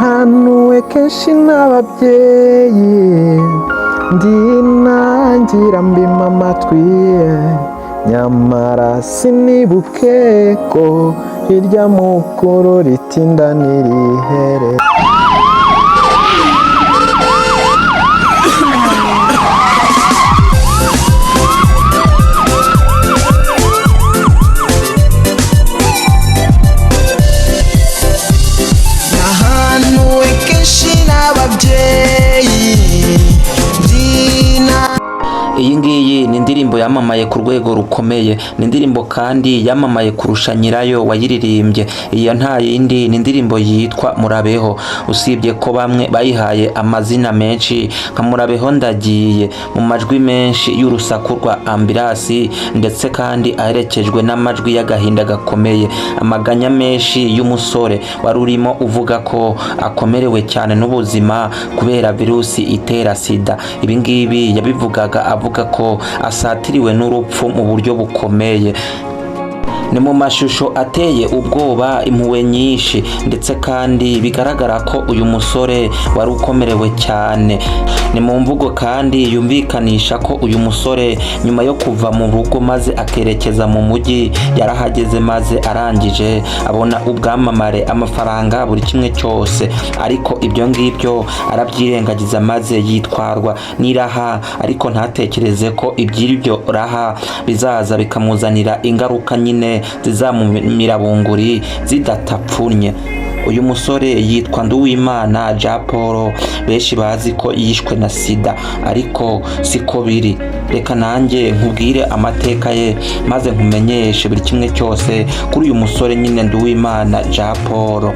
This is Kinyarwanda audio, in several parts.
Nahanuwe kenshi n'ababyeyi, ndinangira mbima amatwi, nyamara sinibuke ko hirya mukuru ritinda nirihere. Nahanuwe kenshi n'ababyeyi, ndina. Iyi ngiyi ni indirimbo yamamaye ku rwego rukomeye, ni indirimbo kandi yamamaye kurusha nyirayo wayiririmbye. Iyo nta yindi, ni indirimbo yitwa Murabeho. Usibye ko bamwe bayihaye amazina menshi nka Murabeho Ndagiye, mu majwi menshi y'urusaku rwa ambulance, ndetse kandi aherekejwe n'amajwi y'agahinda gakomeye, amaganya menshi y'umusore wari urimo uvuga ko akomerewe cyane n'ubuzima kubera virusi itera sida. Ibi ngibi yabivugaga avuga ko asatiriwe n'urupfu mu buryo bukomeye. Ni mu mashusho ateye ubwoba, impuhwe nyinshi, ndetse kandi bigaragara ko uyu musore wari ukomerewe cyane. Ni mu mvugo kandi yumvikanisha ko uyu musore nyuma yo kuva mu rugo maze akerekeza mu mujyi, yarahageze maze arangije abona ubwamamare, amafaranga, buri kimwe cyose, ariko ibyo ngibyo arabyirengagiza maze yitwarwa n'iraha, ariko ntatekereze ko iby'iryo raha bizaza bikamuzanira ingaruka nyine zizamumira bunguri zidatapfunnye. Uyu musore yitwa Nduwimana Jean Paul, benshi bazi ko yishwe na sida, ariko siko biri. Reka nanjye nkubwire amateka ye maze nkumenyeshe buri kimwe cyose kuri uyu musore nyine Nduwimana Jean Paul.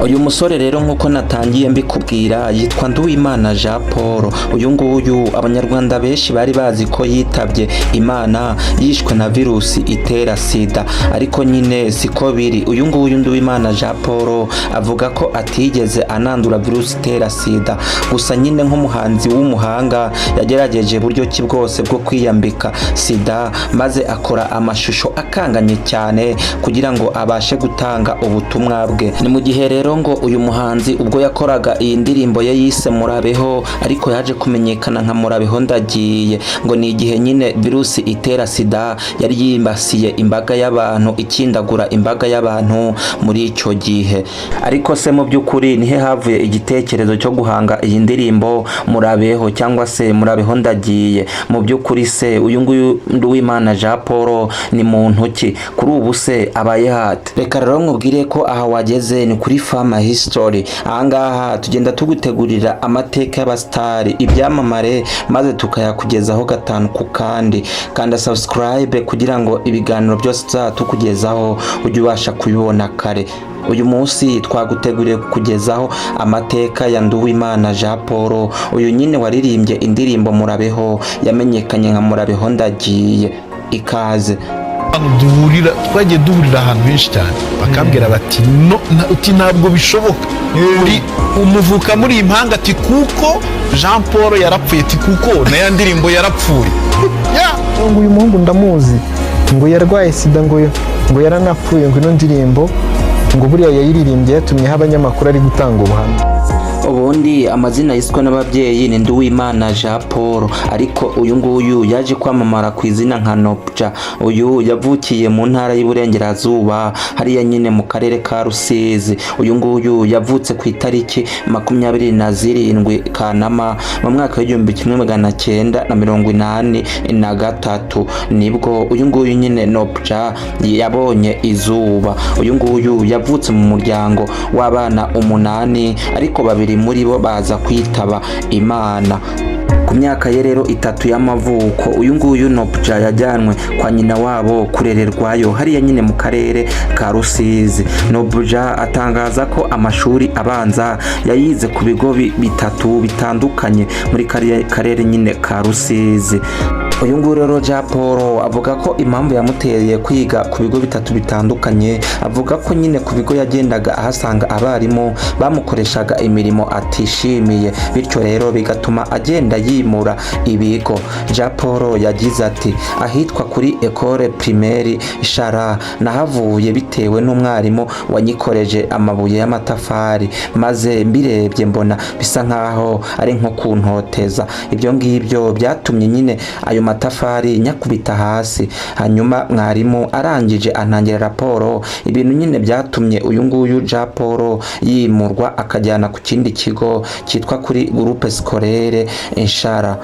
Uyu musore rero, nk'uko natangiye mbikubwira, yitwa Nduwimana Jean Paul. Uyu nguyu Abanyarwanda benshi bari bazi ko yitabye Imana yishwe na virusi itera sida, ariko nyine siko biri. Uyu nguyu Nduwimana Jean Paul avuga ko atigeze anandura virusi itera sida, gusa nyine nk'umuhanzi w'umuhanga yagerageje buryo ki bwose bwo kwiyambika sida, maze akora amashusho akanganye cyane kugira ngo abashe gutanga ubutumwa bwe. Ni mu gihe rero ngo uyu muhanzi ubwo yakoraga iyi ndirimbo ye yise Murabeho, ariko yaje kumenyekana nka Murabeho Ndagiye, ngo ni igihe nyine virusi itera sida yari yibasiye imbaga y'abantu, ikindagura imbaga y'abantu muri icyo gihe. Ariko se mu by'ukuri nihe havuye igitekerezo cyo guhanga iyi ndirimbo Murabeho cyangwa se Murabeho Ndagiye? Mu by'ukuri se uyu nguyu Nduwimana Jean Paul ni muntu ki? Kuri ubu se abaye hate? Reka rero nkubwire ko aha wageze ni kuri Fama History. Ahangaha tugenda tugutegurira amateka y'abasitari, ibyamamare, maze tukayakugezaho gatanu ku kandi. Kanda subscribe kugira ngo ibiganiro byose tuzaba tukugezaho ujye ubasha kubibona kare. Uyu munsi twaguteguriye kukugezaho amateka ya Nduwimana Jean Paul, uyu nyine waririmbye indirimbo Murabeho yamenyekanye nka Murabeho Ndagiye. Ikaze. Abantu duhurira, twagiye duhurira ahantu henshi cyane, bakambwira bati: "No, uti ntabwo bishoboka, uri umuvuka muri iyi mpanga," ati kuko Jean Paul yarapfuye, ati kuko na ya ndirimbo yarapfuye. Ya. Ngo uyu muhungu ndamuzi, ngo yarwaye sida, ngo yaranapfuye, ngo ino ndirimbo ngo buriya yayiririmbye yatumyeho abanyamakuru ari gutanga ubuhamya. Ubundi amazina yiswe n'ababyeyi ni Nduwimana Jean Paul, ariko uyu nguyu yaje kwamamara ku izina nka Noopja. Uyu yavukiye mu ntara y'Iburengerazuba, hariya nyine mu karere ka Rusizi. Uyu nguyu yavutse ku itariki 27 Kanama mu mwaka w'1983, nibwo uyu nguyu nyine Noopja yabonye izuba. Uyu nguyu yavutse mu muryango w'abana umunani, ariko babiri muri bo baza kwitaba Imana. Ku myaka ye rero 3 y'amavuko, uyu nguyu Noopja yajyanwe kwa nyina wabo kurererwayo hariya nyine mu karere ka Rusizi. Noopja atangaza ko amashuri abanza yayize ku bigo bitatu bitandukanye muri kariya karere nyine ka Rusizi. Uyu nguyu rero Jean Paul avuga ko impamvu yamuteye kwiga ku bigo bitatu bitandukanye, avuga ko nyine ku bigo yagendaga ahasanga abarimu bamukoreshaga imirimo atishimiye, bityo rero bigatuma agenda yimura ibigo. Jean Paul yagize ati: "Ahitwa kuri Ecole Primaire Shara nahavuye bitewe n'umwarimu wanyikoreje amabuye y'amatafari, maze mbirebye mbona bisa nkaho ari nko kuntoteza. Ibyo ngibyo byatumye nyine ayo matafari nyakubita hasi, hanyuma mwarimu arangije antangira raporo." Ibintu nyine byatumye uyu nguyu Jean Paul yimurwa akajyana ku kindi kigo cyitwa kuri Groupe Scolaire Inshara.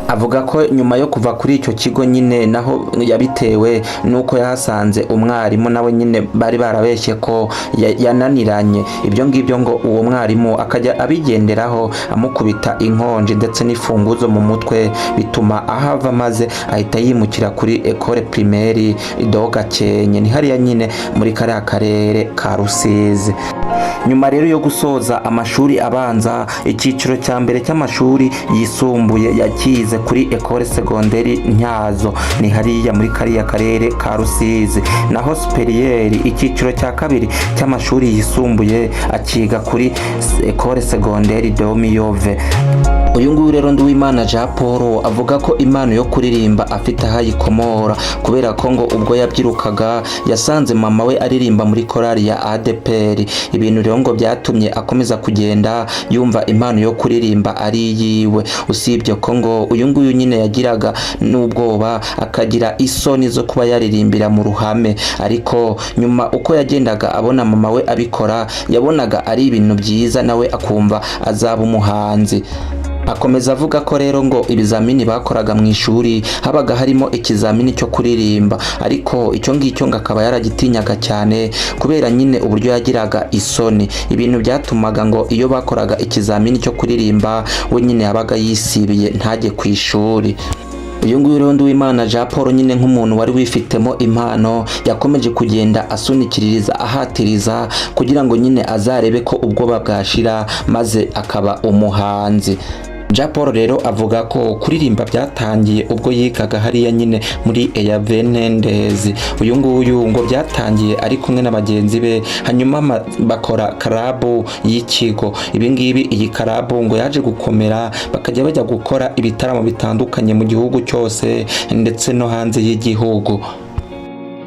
Avuga ko nyuma yo kuva kuri icyo kigo nyine naho yabitewe n'uko yahasanze umwarimu nawe nyine bari barabeshye ko yananiranye. Ibyo ngibyo ngo uwo mwarimu akajya abigenderaho amukubita inkonji ndetse n'ifunguzo mu mutwe, bituma ahava maze ahita yimukira kuri Ecole Primaire de Gakenke, ni hariya nyine muri kariya karere ka Rusizi. Nyuma rero yo gusoza amashuri abanza, icyiciro cya mbere cy'amashuri yisumbuye yakize kuri Ecole Secondaire Ntyazo, ni hariya muri kariya karere ka Rusizi. Naho supérieur, icyiciro cya kabiri cy'amashuri yisumbuye, akiga kuri Ecole Secondaire de Miyove. Uyu nguyu rero Nduwimana Jean Paul avuga ko impano yo kuririmba afite aho ayikomora, kubera ko ngo ubwo yabyirukaga yasanze mama we aririmba muri korali ya ADEPR. Ibintu rero ngo byatumye akomeza kugenda yumva impano yo kuririmba ari iyiwe, usibye ko ngo uyu nguyu nyine yagiraga n'ubwoba, akagira isoni zo kuba yaririmbira mu ruhame. Ariko nyuma uko yagendaga abona mama we abikora, yabonaga ari ibintu byiza, nawe akumva azaba umuhanzi. Akomeza avuga ko rero ngo ibizamini bakoraga mu ishuri habaga harimo ikizamini cyo kuririmba, ariko icyo ngicyo ngo akaba yaragitinyaga cyane kubera nyine uburyo yagiraga isoni. Ibintu byatumaga ngo iyo bakoraga ikizamini cyo kuririmba, we nyine yabaga yisibiye ntajye ku ishuri. Uyu nguyu rero Nduwimana Jean Paul nyine, nk'umuntu wari wifitemo impano, yakomeje kugenda asunikiririza, ahatiriza kugira ngo nyine azarebe ko ubwoba bwashira maze akaba umuhanzi. Jean Paul rero avuga ko kuririmba byatangiye ubwo yigaga hariya nyine muri EAV Ntendezi. Uyu nguyu ngo byatangiye ari kumwe na bagenzi be, hanyuma bakora club y'ikigo. Ibi ngibi, iyi club ngo yaje gukomera, bakajya bajya gukora ibitaramo bitandukanye mu gihugu cyose ndetse no hanze y'igihugu.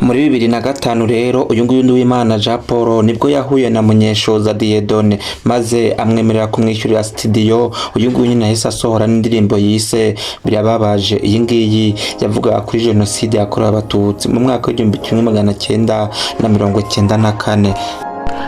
Muri 2005 rero, uyu nguyu Nduwimana Jean Paul nibwo yahuye na Munyeshoza Dieudonné, maze amwemerera kumwishyurira studio. Uyu nguyu nyine yahise asohora n'indirimbo yise "Birababaje". Iyi ngiyi yavugaga kuri Jenoside yakorewe Abatutsi mu mwaka w'1994.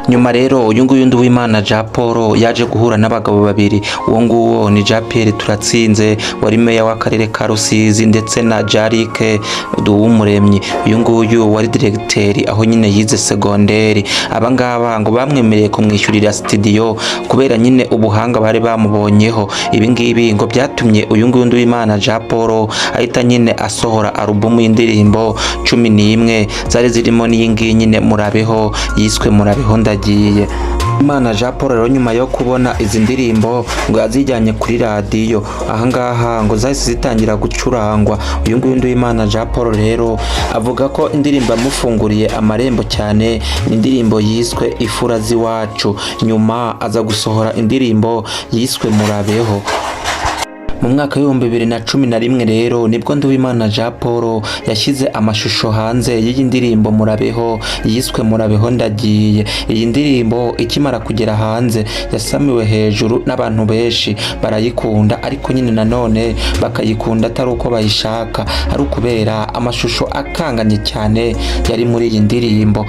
Nyuma rero uyu nguyu Nduwimana Jean Paul yaje guhura n'abagabo babiri. Uwo nguwo ni Jean Pierre Turatsinze wari meya w'akarere ka Rusizi, ndetse na Jarike Duwumuremyi, uyu nguyu wari diregiteri aho nyine yize segonderi. Aba ngaba ngo bamwemereye kumwishyurira studio kubera nyine ubuhanga bari bamubonyeho. Ibi ngibi ngo byatumye uyu nguyu Nduwimana Jean Paul ahita nyine asohora alubumu y'indirimbo 11 zari zirimo n'iyi ngiyi nyine "Murabeho", yiswe "Murabeho Ndagiye". Imana Jean Paul rero nyuma yo kubona izi ndirimbo ngo yazijyanye kuri radiyo, ahangaha ngo zahise zitangira gucurangwa. Uyu nguyu Nduwimana Jean Paul rero avuga ko indirimbo yamufunguriye amarembo cyane ni indirimbo yiswe "Ifura z'iwacu". Nyuma aza gusohora indirimbo yiswe "Murabeho". Mu mwaka w'2011 rero nibwo Nduwimana Jean Paul yashyize amashusho hanze y'iyi ndirimbo "Murabeho", yiswe "Murabeho Ndagiye". Iyi ndirimbo ikimara kugera hanze yasamiwe hejuru n'abantu benshi, barayikunda, ariko nyine nanone bakayikunda atari uko bayishaka, ari ukubera amashusho akanganye cyane yari muri iyi ndirimbo.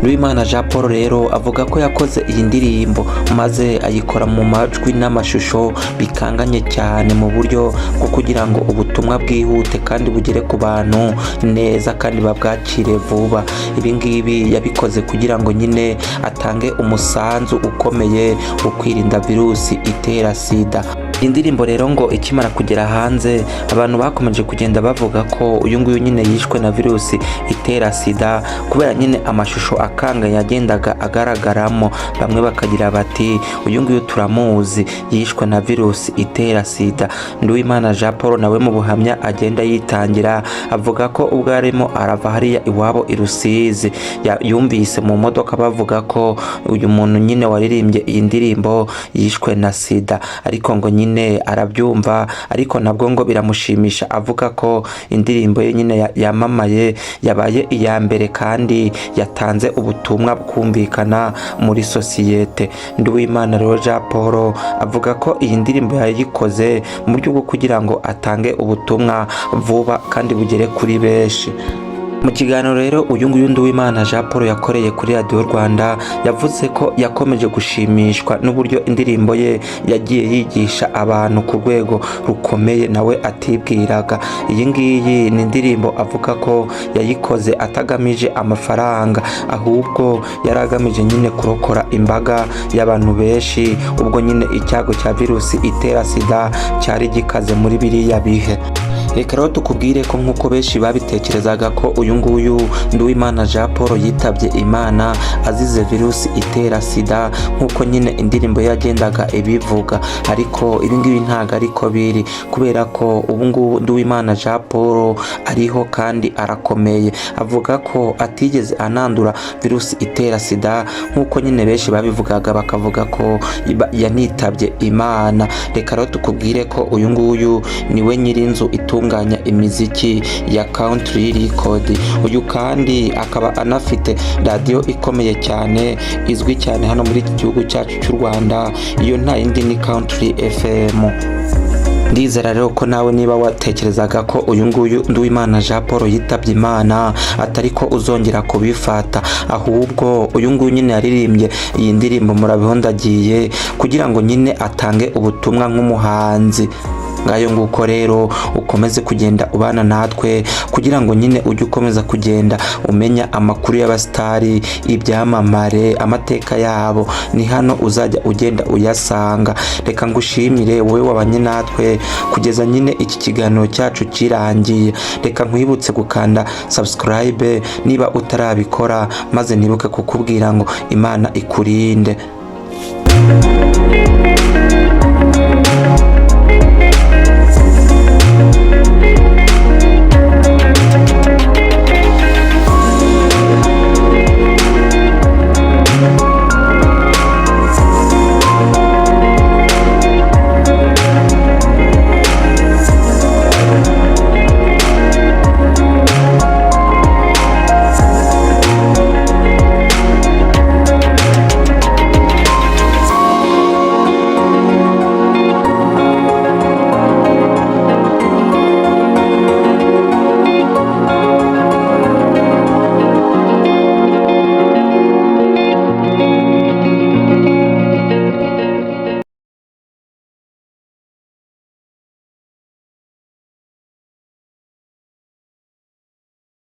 Nduwimana Jean Paul rero avuga ko yakoze iyi ndirimbo maze ayikora mu majwi n'amashusho bikanganye cyane, mu buryo bwo kugira ngo ubutumwa bwihute kandi bugere ku bantu neza kandi babwakire vuba. Ibi ngibi yabikoze kugira ngo nyine atange umusanzu ukomeye wo kwirinda virusi itera SIDA. Indirimbo rero ngo ikimara kugera hanze, abantu bakomeje kugenda bavuga ko uyu nguyu nyine yishwe na virusi itera sida, kubera nyine amashusho akanga yagendaga agaragaramo. Bamwe bakagira bati: "Uyu nguyu turamuzi, yishwe na virusi itera sida." Nduwimana Jean Paul nawe mu buhamya agenda yitangira avuga ko ubwo arimo arava hariya iwabo i Rusizi, yumvise mu modoka bavuga ko uyu muntu nyine waririmbye iyi ndirimbo yishwe na sida. Ariko ngo nyine arabyumva, ariko nabwo ngo biramushimisha, avuga ko indirimbo ye nyine yamamaye, yabaye iya mbere kandi yatanze ubutumwa bwumvikana muri sosiyete. Nduwimana rero Jean Paul avuga ko iyi ndirimbo yayikoze mu buryo bwo kugira ngo atange ubutumwa vuba kandi bugere kuri benshi. Mu kiganiro rero uyu nguyu Nduwimana Jean Paul yakoreye kuri Radiyo Rwanda, yavuze ko yakomeje gushimishwa n'uburyo indirimbo ye yagiye yigisha abantu ku rwego rukomeye nawe atibwiraga. Iyi ngiyi ni indirimbo avuga ko yayikoze atagamije amafaranga, ahubwo yari agamije nyine kurokora imbaga y'abantu benshi, ubwo nyine icyago cya virusi itera sida cyari gikaze muri biriya bihe. Reka rero tukubwire ko nk'uko benshi babitekerezaga ko uyu nguyu Nduwimana Jean Paul yitabye Imana azize virusi itera sida, nk'uko nyine indirimbo ye yagendaga ibivuga, ariko ibi ngibi ntabwo ariko biri, kubera ko ubu ngubu Nduwimana Jean Paul ariho kandi arakomeye. Avuga ko atigeze anandura virusi itera sida nk'uko nyine benshi babivugaga, bakavuga ko yanitabye Imana. Reka rero tukubwire ko uyu nguyu niwe nyir'inzu itunganya imiziki ya Country Record. Uyu kandi akaba anafite radiyo ikomeye cyane, izwi cyane hano muri iki gihugu cyacu cy'u Rwanda. Iyo nta yindi ni Country FM. Ndizera rero ko nawe niba watekerezaga ko uyu nguyu Nduwimana Jean Paul yitabye Imana, atari ko uzongera kubifata. Ahubwo uyu nguyu nyine yaririmbye iyi ndirimbo "Murabeho Ndagiye" kugira ngo nyine atange ubutumwa nk'umuhanzi. Ngayo nguko rero, ukomeze kugenda ubana natwe kugira ngo nyine ujye ukomeza kugenda umenya amakuru y'abasitari, ibyamamare, amateka yabo. Ni hano uzajya ugenda uyasanga. Reka ngushimire wowe wabanye natwe kugeza nyine iki kiganiro cyacu kirangiye. Reka nkwibutse gukanda subscribe niba utarabikora, maze nibuke kukubwira ngo Imana ikurinde.